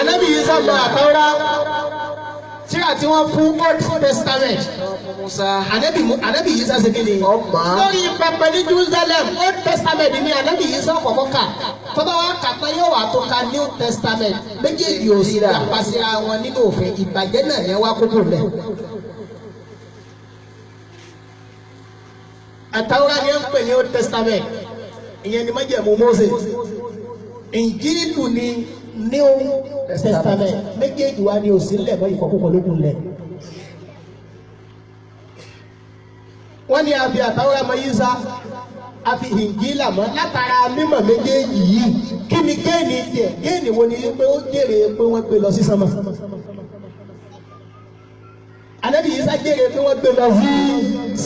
Ànábì Ìsá mọ àtàwọ́rá tíra tí wọ́n fún Old Testament. Ànábì Ìsá ṣe kí ni? Lórí pẹpẹ ní Jerusalem, Old Testament ni Ànábì Ìsá kọ́kọ́ kà. Tọ́ba wa kà tán yóò wà tó ka New Testament. Méjèèjì ò sí àpàṣírà wọn nínú òfin ìbàjẹ́ náà yẹn wá kókó lẹ̀. Àtàwọ́rá ni ẹ ń pè ní Old Testament. Ìyẹn ni májẹ̀mú Mósè. Ìnjílù ni New Testament. Méjèèjì wa ni òsì ńlẹ̀ mọ́ ìkọ̀kúkọ̀ lókun lẹ̀. Wọ́n ní àfi àtàwọ́rá mọ Ìsá, àfi Ìnjílà mọ́ látara mímọ̀ méjèèjì yìí. Kí ni géènì tiẹ̀? Géènì wo ni pé ó jèrè pé wọ́n gbé lọ sí sánmà? Ànábì Ìsá jèrè pé wọ́n gbé lọ sí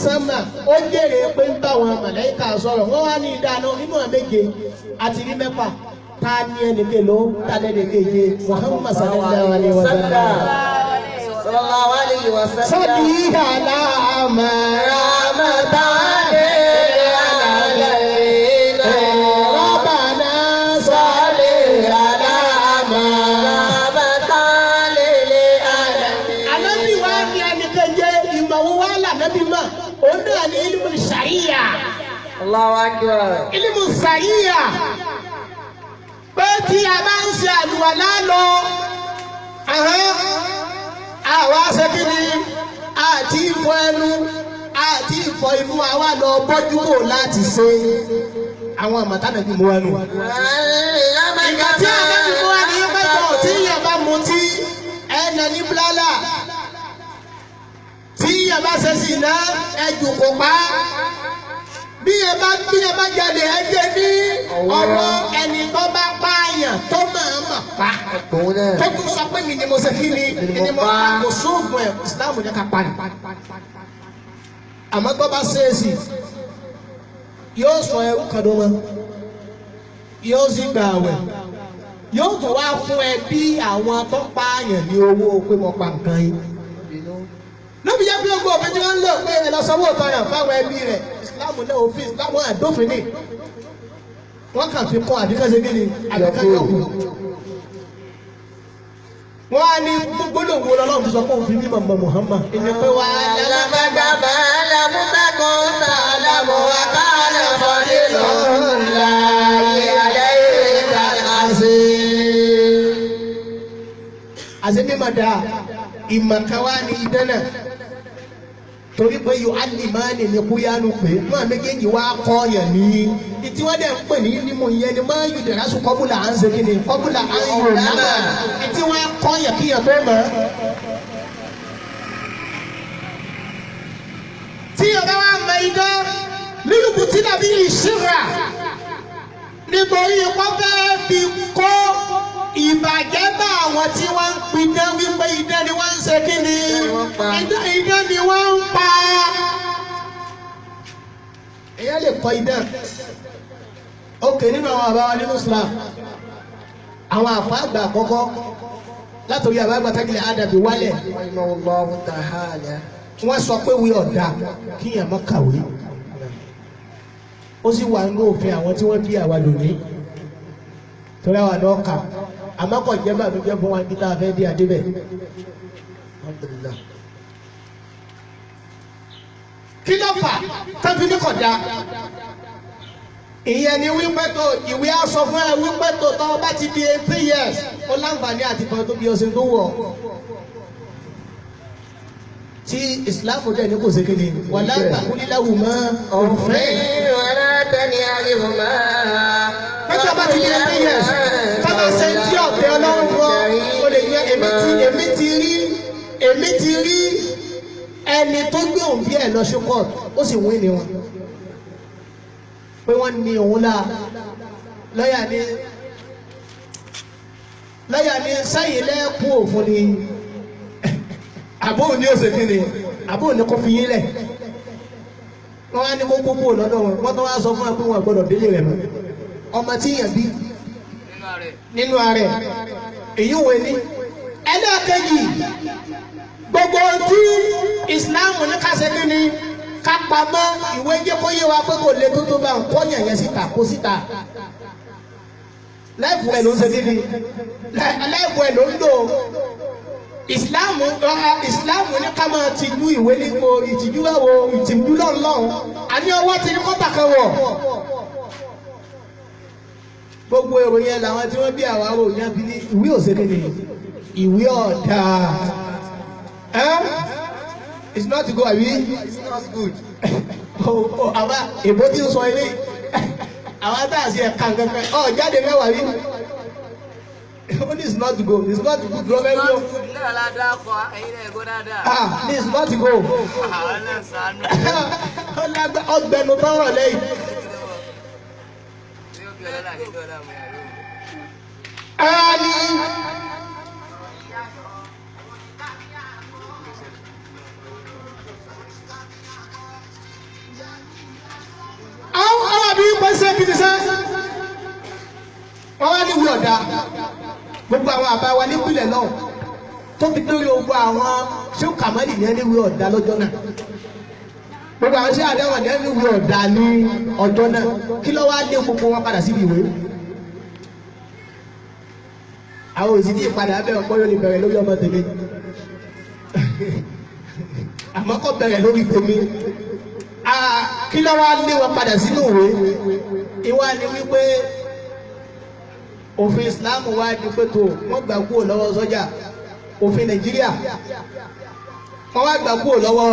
sánmà. Ó jèrè pé ń bá àwọn màláíkà sọ̀rọ̀. Wọ́n wá ní ìdáná nínú àméje àti ní mẹ́fà. Ta ni ẹnìkan ló ta lẹ́nìkeje? Muhammad sallallahu alayhi wa sallam. Sallallahu alayhi wa sallam. Sọ́ọ̀dì àlàmà Ramatane alayna. Rabbana Salli ala Ramatane alamin. Ànábì wa ni ẹnìkeje ìmọ̀wó wa lànàbí mọ̀. Òun náà ni ilmu ṣàríyà. Allahu akbar. Ilmu ṣàríyà. Pé tí a bá ń ṣe àlùwàlá lọ, àwa ṣe kí ni? Àti ìfọ ẹnu, àti ìfọ imú, àwa lọ bọ́jú wò láti ṣe àwọn àmọ̀tánà bí mo wá nù. Ìgbà tí ànábì mú wá ní pẹ́tọ̀ tí yẹn bá mutí ẹnà ní bílálà, tí yẹn bá ṣe sì ná ẹjù kò pa, bí yẹn bá jalè ẹjẹ ní ọwọ́ ẹni tó bá pààyàn tó máa mà pa. Tó tún sọ pé mi ni mo ṣe kí ni ni mo pa kò sóògùn ẹ̀ Ìsìláàmù ní ká pa ni. Àmọ́ tó bá ṣe é sì yóò sọ ẹrú kan ló mọ, yóò sì gbà àwẹ̀, yóò tún wá fún ẹ bí àwọn tó pààyàn ní owó pé mo pa nǹkan yín. Lóbi jẹ́ pé gbogbo òfin tí wọ́n ń lò pé ẹ lọ sanwó ìtanràn fáwọn ẹbí rẹ̀, Ìsìláàmù náà òfin Ìsìláàmù àdófin ni. Wọ́n kàn fi kọ́ àbíkán ṣe kíni àbíkán yọ̀ kú. Wọ́n á ní gbólóhùn wo lọ́lọ́run ti sọ pé òun fi mímọ̀ mọ̀ Muhammad. Ìní pé wà á Alamagaba alamutakun ta'lamu wa kana fadlullahi alayka azim. Àṣẹ mímọ̀ dáa, ìmọ̀ kan wá ní idán náà. Torí pé yóò alìmọ́ni ní kúyánu pé máa méjèèjì wá kọ́ yẹn ní. Ìtí wọ́n dẹ̀ ń pè ní nímú yẹn ni máa yù dẹ̀rásù kọ́bùlà à ń ṣe kíni kọ́bùlà à ń yù lámà. Ìtí wọ́n kọ́ yẹn kí yẹn tó mọ̀. Tí ọba wa mọ idán lílùkù tí dàbí ìṣíra nítorí wọ́n fẹ́ fi kó ìbàjẹ́ bá àwọn tí wọ́n ń pidán wípé idán ni wọ́n ń ṣe kí ni idán ni wọ́n ń pa. Èèyàn lè kọ idán. Òkè nínú àwọn àbá wa nínú Islam, àwọn àfa àgbà àkọ́kọ́ látòrí àbá àgbà tágìlẹ̀ àdàbí wálẹ̀. Wọ́n sọ pé wí ọ̀dà kíyàn má kàwé. Ó sì wà nínú òfin àwọn tí wọ́n bí àwa lónìí. Torí àwa náà kà. Àmọ́ kò jẹ́ bànújẹ́ fún wa níbi tá a fẹ́ dé adébẹ̀. Kí ló fà tẹ́fí ní kọ̀dá? Ìyẹn ni wípé tó ìwé á sọ fún ẹ wípé tó tọ́ bá ti di 18 years ó láǹfààní àti kan tó bí ọsẹ tó wọ̀. Tí Ìsìláàmù dẹ̀ ní kò sí kíni, wà látàkúlíláwù mọ́ òfin. Wala tanharhuma. Pẹ́tọ́ bá ti di 18 years, tọ́ba ṣe ń tí ọ̀tẹ̀ ọlọ́run fún ọ, o lè yan èmi ti rí ẹni tó gbé òun bí ẹ̀ lọ sí court, ó sì wí ni wọn. Pé wọ́n ní òun láà, lọ́yà ní sẹ́yìn lẹ́kùn òfin ni, àbóhùn ní òsè kíni, àbóhùn ní kò fi yín lẹ̀. Wọ́n wá ní kó kókó lọ́dọ̀ wọn, wọ́n tó wá sọ fún ẹ pé wọn gbọ́dọ̀ délé rẹ̀ mọ́. Ọmọ tí yàn bí nínú ààrẹ èyí wò ní. Ẹlẹ́ẹ̀kejì, gbogbo tí Ìsìláàmù ní ká ṣe kíni ká pamọ́ ìwé jẹ́ kó yé wa pé kò lè tó tó bá ń kọ́ yàn yẹn síta kó síta. Láìfù ẹ̀ ló ń ṣe kíni, láìfù ẹ̀ ló ń lò. Ìsìláàmù ìsìláàmù ní ká máa tijú ìwé nípo ìtìjú báwo ìtìjú lọ́nlọ́run àní ọwọ́ ti ní kọ́tà kan wọ̀. Gbogbo èrò yẹn làwọn tí wọ́n bí àwa rò yẹn fi ní ìwé òṣèké ni ìwé ọ̀dà. It's not good àbí? It's not good. Àwa èbó tí ń sọ ilé àwọn tá a sì ẹ̀ka nǹkan kan ọ̀ jáde mẹ́wàá rí. Only it's not go. It's not good. Go It's not good. Náà ládàá kọ ẹ̀yin náà ẹ̀gbọ́n dáadáa. Ah, it's not go. Àwọn náà sànú. Ọgbẹnu tọrọ lẹ́yìn. Ara ni àwọn àbí pẹ́sẹ́ kìtìsẹ́ wọ́n wá ní ìwé ọ̀dà gbogbo àwọn àbá wa nípìnlẹ̀ náà tó fi dórí ogun àwọn ṣé kàmálì ní ẹni ìwé ọ̀dà lọ́jọ́ náà gbogbo àwọn ṣé àdáwọ̀ ní ẹni ìwé ọ̀dà ní ọjọ́ náà kí ló wá lé gbogbo wọn padà síbi ìwé. Àwọn òsì tí ìpadà bẹ̀rẹ̀ ọ̀pọ̀ yóò lè bẹ̀rẹ̀ lórí ọmọ tèmi àmọ́ kò bẹ̀rẹ̀ lórí tèmi. Kí ló wá lé wọn padà sínú ìwé? Ìwà ni wípé òfin Islam wá di pé tó wọ́n gbà kúrò lọ́wọ́ sọ́jà òfin Nàìjíríà wọ́n wá gbà kúrò lọ́wọ́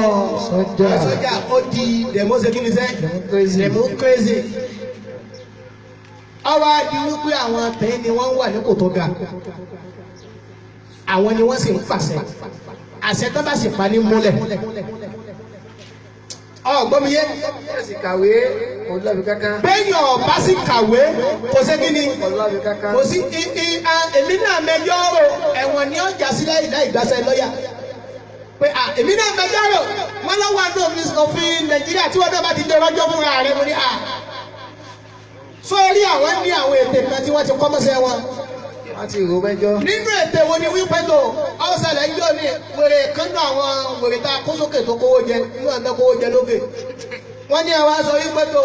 sọ́jà ó di democracy. Ó wá di wípé àwọn tẹ̀yìn ni wọ́n wà nípò tó ga àwọn ni wọ́n sì ń pàṣẹ àṣẹ tó bá sì pa ní múlẹ̀. Ọgbọ́n mi yé. Bẹ́ẹ̀ sì kàwé kò lọ́bi kankan. Bẹ́ẹ̀ni ọba sì kàwé kò sí kí ni Kò lọ́bi kankan. kò sí èmi náà mẹjọ́ rò ẹ̀wọ̀n ni ọjà sí láì gbàṣẹ lọ́yà. Pé à èmi náà mẹjọ́ rò wọ́n lọ́wọ́ àdó òfin Nàìjíríà tí wọ́n náà bá ti dé ọjọ́ fúnra rẹ̀ mo ní à. Sórí àwọn ní àwọn ètè kan tí wọ́n ti kọ́ mọ́sẹ́ wọn. Wọ́n ti rò mẹ́jọ. Nínú ètè wo ni wípé tó ọ̀sẹ̀lẹ̀ ń jò ní wèrè kánú àwọn wèrè tá a kó sókè tó kówó jẹ nínú àná kówó jẹ lókè. Wọ́n ní àwa sọ wípé tó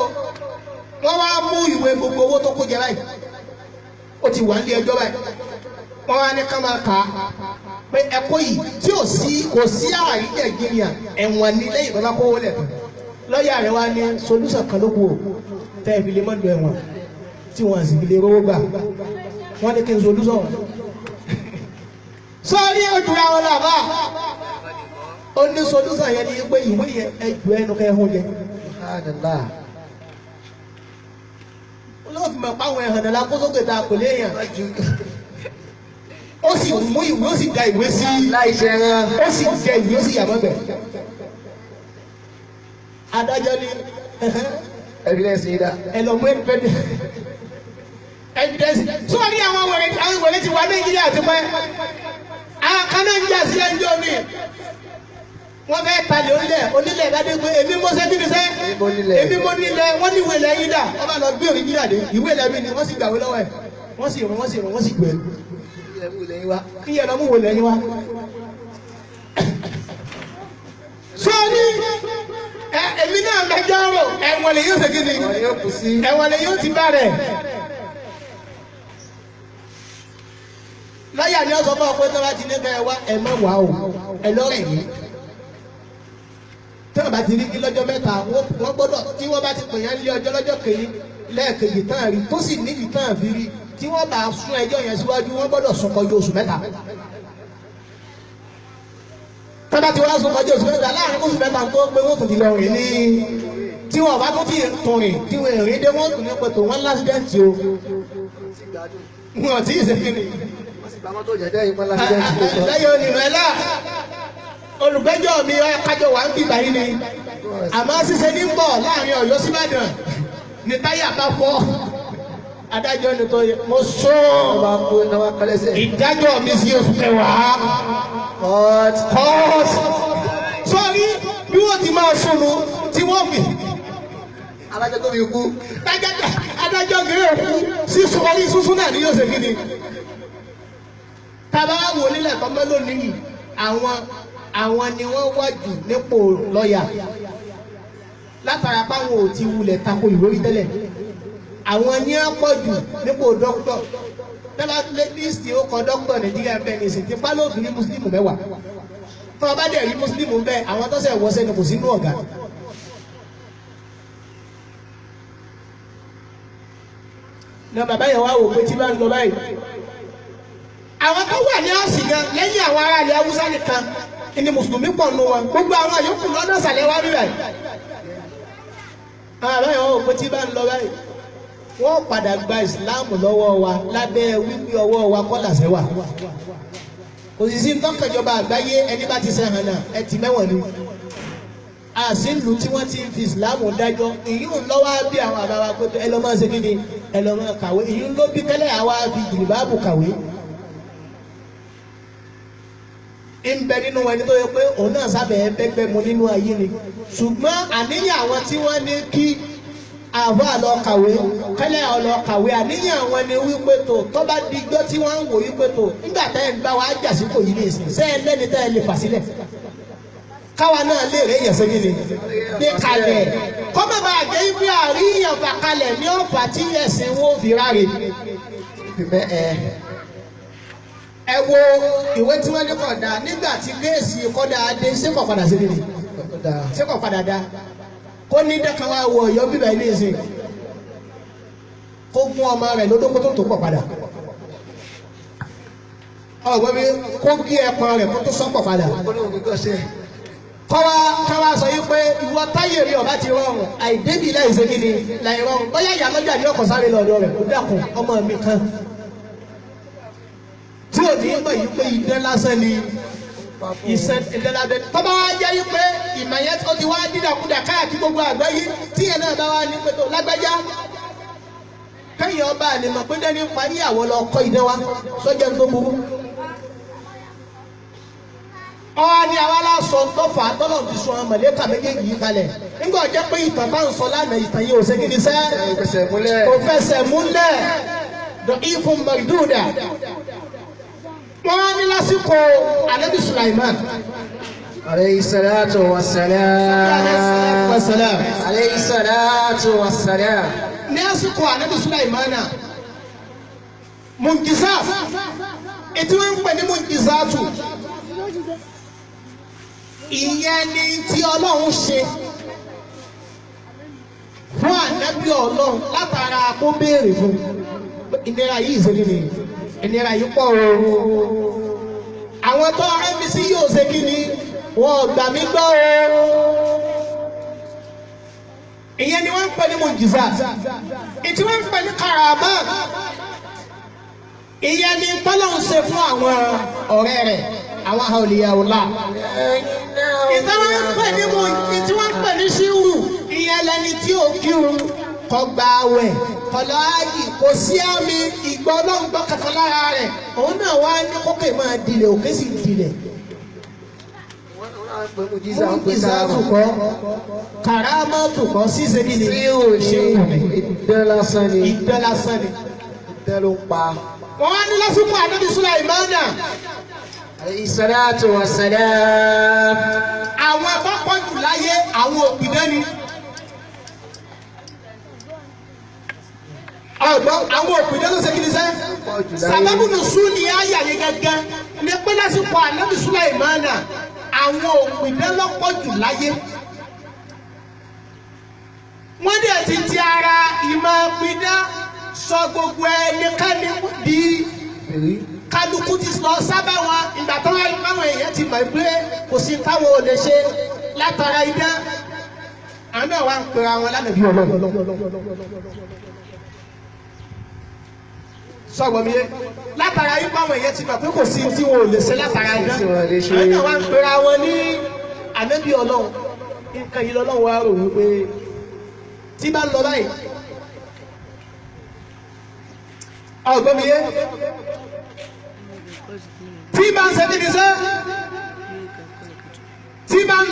wọ́n wá mú ìwé gbogbo owó tó kó jẹ báyìí. Ó ti wà ní ẹjọ́ báyìí. Wọ́n wá ní ká máa kà á pé ẹ̀kọ́ yìí tí ò sí kò sí àríyànjiyàn ẹ̀wọ̀n ní lẹ́yìn tó bá kówó lẹ̀. Lọ́ọ̀yà rẹ̀ wá ní solúsàn kan ló kù o tẹ́ ẹ fi lè mọ́ lu ẹ̀wọ̀n tí wọ́n sì fi lè rówó gbà. Wọ́n ní kí n solúsàn. Sọ́ọ́rí ojú ra wọn làbá. Ó ní solúsàn yẹn ni pé ìwé yẹn ẹjọ́ ẹnu kẹ́ hún jẹ. Subhanallah. Olóòfin mọ̀ páwọn ẹ̀hàn náà kó sókè tá a kò léèyàn. Ó sì mú ìwé ó sì da ìwé sí. Láì ṣe ẹran. Ó sì jẹ ìwé ó sì yà mọ́bẹ̀. Adájọ́ ní Evidence yìí dá. ẹ lọ mú evidence. Sọ́ọ́rí àwọn wẹ̀rẹ̀ ti wà Nàìjíríà ti pẹ́. Àwọn kan náà ń jà sí ẹjọ́ mi. Wọ́n fẹ́ talẹ̀ onílẹ̀ onílẹ̀ bá dé pé èmi mo ṣe kí ni sẹ́. Èmi mo nílẹ̀ wọ́n ní ìwé ilẹ̀ yín dà. Wọ́n bá lọ gbé òrìjìnà dé ìwé ilẹ̀ mi ni wọ́n sì gbàwé lọ́wọ́ ẹ̀. Wọ́n sì rún wọ́n sì rún wọ́n sì gbé. Kí yẹn lọ mú ìwé ilẹ̀ yín wá. Sọ́ọ́ni èmi náà mẹjọ rò ẹ̀wọ̀n lè yóò ṣe kí ni ẹ̀wọ̀n lè yóò ti bá rẹ̀. Lọ́yà ni ó sọ fún ọ pé tó bá ti ní bẹ́ẹ̀ wá ẹ má wá o ẹ lọ́rẹ̀ yìí. Tí wọ́n bá ti rí kí lọ́jọ́ mẹ́ta wọ́n gbọ́dọ̀ tí wọ́n bá ti pè yẹn lé ọjọ́ lọ́jọ́ kejì lẹ́ẹ̀kejì tán rí tó sì nídìí tán fi rí tí wọ́n bá sún ẹjọ́ yẹn síwájú wọ́n gbọ́dọ̀ sún kọjú oṣù mẹ́ta. Tí wọ́n bá ti wá sún kọjú oṣù mẹ́ta láàrin oṣù mẹ́ta tó pé wọ́n tún ti lọ rìn ní tí wọ́n bá tún ti tún rìn tí wọ́n rìn dé wọ́n tún ní pẹ̀tọ́ wọ́n lásìdẹ́ǹtì o. Wọ́n ti ṣe kí ni lẹ́yìn onímọ̀lá olùgbẹ́jọ́ mi kájọ wà ń bíbà yìí ni àmọ́ ṣíṣe ní bọ̀ láàrin Ọ̀yọ́ síbàdàn ní táyà bá fọ́ adájọ́ ni tó yẹ mo sọ ìdájọ́ mi sí oṣù kẹwàá kọ́ọ̀tù sọ́ọ́rí bí wọ́n ti máa súnmu tí wọ́n fi adájọ́ tó fi kú adájọ́ gẹ́gẹ́ òkú sísun orí sísun náà ni yóò ṣe kí ni tàbá wò nílẹ̀ tọ́mọ́ lónìí àwọn ni wọ́n wá jù nípò lọ́ọ̀yà látara páwọn ò ti wulẹ̀ tako ìwé rí tẹ́lẹ̀ Àwọn ní á pọ̀ jù nípò dókítọ̀. Tẹ́lá lísìtì ó kọ dókítọ̀ Nàìjíríà bẹ́ẹ̀ ní ìsìn tí pálọ̀tù ní mùsùlùmí mẹ́wàá. Tó o bá dẹ̀ rí mùsùlùmí bẹ́ẹ̀, àwọn tó ṣẹ̀ wọ́sẹ̀ ni kò sínú ọ̀gá. Na bàbá yẹn wá wò pé tí bá ń lọ báyìí. Àwọn tó wà ní ọ̀sìn gan lẹ́yìn àwọn ará ilẹ̀ Haúsá nìkan ni mùsùlùmí pọ̀ nù wọn. Gbogbo àwọn àyókù lọ́dọ̀ ìsàlẹ̀ wá rí báyìí. Àwọn bàbá yẹn wá wò pé tí bá ń lọ báyìí. Wọ́n padà gba ìsìláàmù lọ́wọ́ wa lábẹ́ wíwí ọwọ́ wa kọ́ làṣẹ wà. Kò sì sí ntọ́kẹ̀jọba àgbáyé ẹni bá ti sẹ́hàn náà ẹ ti mẹ́wọ̀n ni. Àṣìlù tí wọ́n ti fi ìsìláàmù dájọ́ ìyún lọ́wọ́ bí àwọn àbáwá pé ẹ lọ́ máa ṣe kí ni ẹ lọ́ máa kàwé ìyún ló bí tẹ́lẹ̀ àwa fi jìlìbáàbù kàwé. Ń bẹ nínú ẹni tó yẹ pé òun náà sábẹ̀ bẹ́gbẹ́ mu nínú ayé ni ṣùgbọ́n àníyàn àwọn tí wọ́n ní kí àwa lọ kàwé kẹ́lẹ́ lọ kàwé àníyàn àwọn ni wípé tó tó bá digbọ́ tí wọ́n ń wò wípé tó nígbà tẹ́ ẹ̀ ń bá wa jà sípò yìí ní ìsìn sẹ́ẹ̀ lẹ́ni tẹ́ ẹ lè fà sílẹ̀ káwa náà lè rẹ̀ yẹ̀ sẹ́yìn ni gbé kalẹ̀ kọ́ má bàa jẹ́ ibi àríyàn fà kalẹ̀ ní ọ̀fà tí ẹ̀sìn wọn fi ráre. Ẹ wo ìwé tí wọ́n ní kọ̀dà nígbà tí géèsì kọ́dà dé ṣé kò padà síbi ni ṣé kò padà dá kó ní dẹ́kan wá wọ ọ̀yọ́ bíbá ilé ìsìn kó gún ọmọ rẹ̀ lódókó tó tó pọ̀ padà ọ̀gbọ́n mi kó gé ẹpọn rẹ̀ kó tó sọ́pọ̀ padà kọ́wá sọ yí pé ìwọ táyé rí ọba ti rọrùn àìdébì láì ṣe kíni láì rọrùn bóyá ìyá lọ́jà ní ọkọ̀ sáré lọ́dọ̀ rẹ̀ kó dákun ọmọ mi kan tí ò ní mọ̀ yí pé idán lásán ni iṣẹ́ idán lábẹ́ tọ́ba wá jẹ́ yí pé ìmọ̀ yẹn tó ti wá dídàkudà káàkiri gbogbo àgbáyé tí yẹn náà bá wá ní pé tó lágbájá kẹ́yìn ọba àlèmọ̀ pé dẹ́ni parí àwọn lọ kọ́ idán wa sọ́jà tó burú. Ọ̀hún ni àwa aláṣọ tọ́fà tọ́lọ̀ ti sọ mọ̀lẹ́kà méjèèjì yìí kalẹ̀ nígbà jẹ́ pé ìtàn bá ń sọ lánàá ìtàn yìí ò ṣe kí ni sẹ́ kò fẹsẹ̀ múlẹ̀ ìfún mọ̀dúdà. Wọ́n á ní lásìkò Ànábì Sulaiman. Alayhi salatu wa salam. Alayhi salatu wa salam. Ní àsìkò Ànábì Sulaimana, mùjísà, ètí wọ́n ń pè ní mùjísàtù. Ìyẹn ni tí Ọlọ́run ṣe fún ànábì Ọlọ́run látara kó béèrè fún ìnira yìí ṣe kí ni ìnira yìí pọ̀ o. Àwọn tó rẹ́ mi sí yóò ṣe kí ni wọn ò gbà mí gbọ́ o. Ìyẹn ni wọ́n ń pè ní mùjísà. Ìtí wọ́n ń pè ní karama. Ìyẹn ni tọ́lọ́run ṣe fún àwọn ọ̀rẹ́ rẹ̀ àwọn àwòlíyàwòlá. Ìtí wọ́n ń pè ní mu ìtí wọ́n ń pè ní ṣíwù. Ìyẹn lẹni tí ò kírun kò gba àwẹ̀ kò lọ ájì kò sí àmì ìgbọ́ ọlọ́run gbọ́ kankan lára rẹ̀. Òun náà wá ní kókè máa dilẹ̀ òkè sì dilẹ̀. Mùjísà tukọ̀ karama tukọ̀ ṣíṣe kí ni Ṣíwù ni idán lásán ni. Idán lásán ni. Idán ló ń pa. Wọ́n wá ní lásìkò Ànábì Sulaimana. Alayhi salatu wa salam. Àwọn akọ́kọ́ jù láyé àwọn òpìdán ni. Ọ̀gbọ́n àwọn òpìdán ló ṣe kí ni sẹ́. Sàbábù nùsùn ni àyà yẹn gángan ní pé lásìkò Ànábì Sulaimana àwọn òpìdán lọ́pọ̀ jù láyé. Wọ́n dẹ̀ ti ti ara ìmọ̀ pidán sọ gbogbo ẹnikẹ́ni di kálukú ti lọ sábà wọn ìgbà tó wá báwọn èèyàn ti mọ̀ pé kò sí táwọn ò lè ṣe látara idán àwọn náà wá ń pera wọn lánàá bí Ọlọ́run. Sọ̀gbọ́n mi yé látara yìí báwọn èèyàn ti mọ̀ pé kò sí tí wọn ò lè ṣe látara idán àwọn náà wá ń pera wọn ní ànábì Ọlọ́run. Nǹkan yìí lọ́lọ́run wá rò wípé tí bá ń lọ báyìí ọ̀gbọ́n mi yé tí bá ń ṣe bí ní sẹ́ tí bá ń.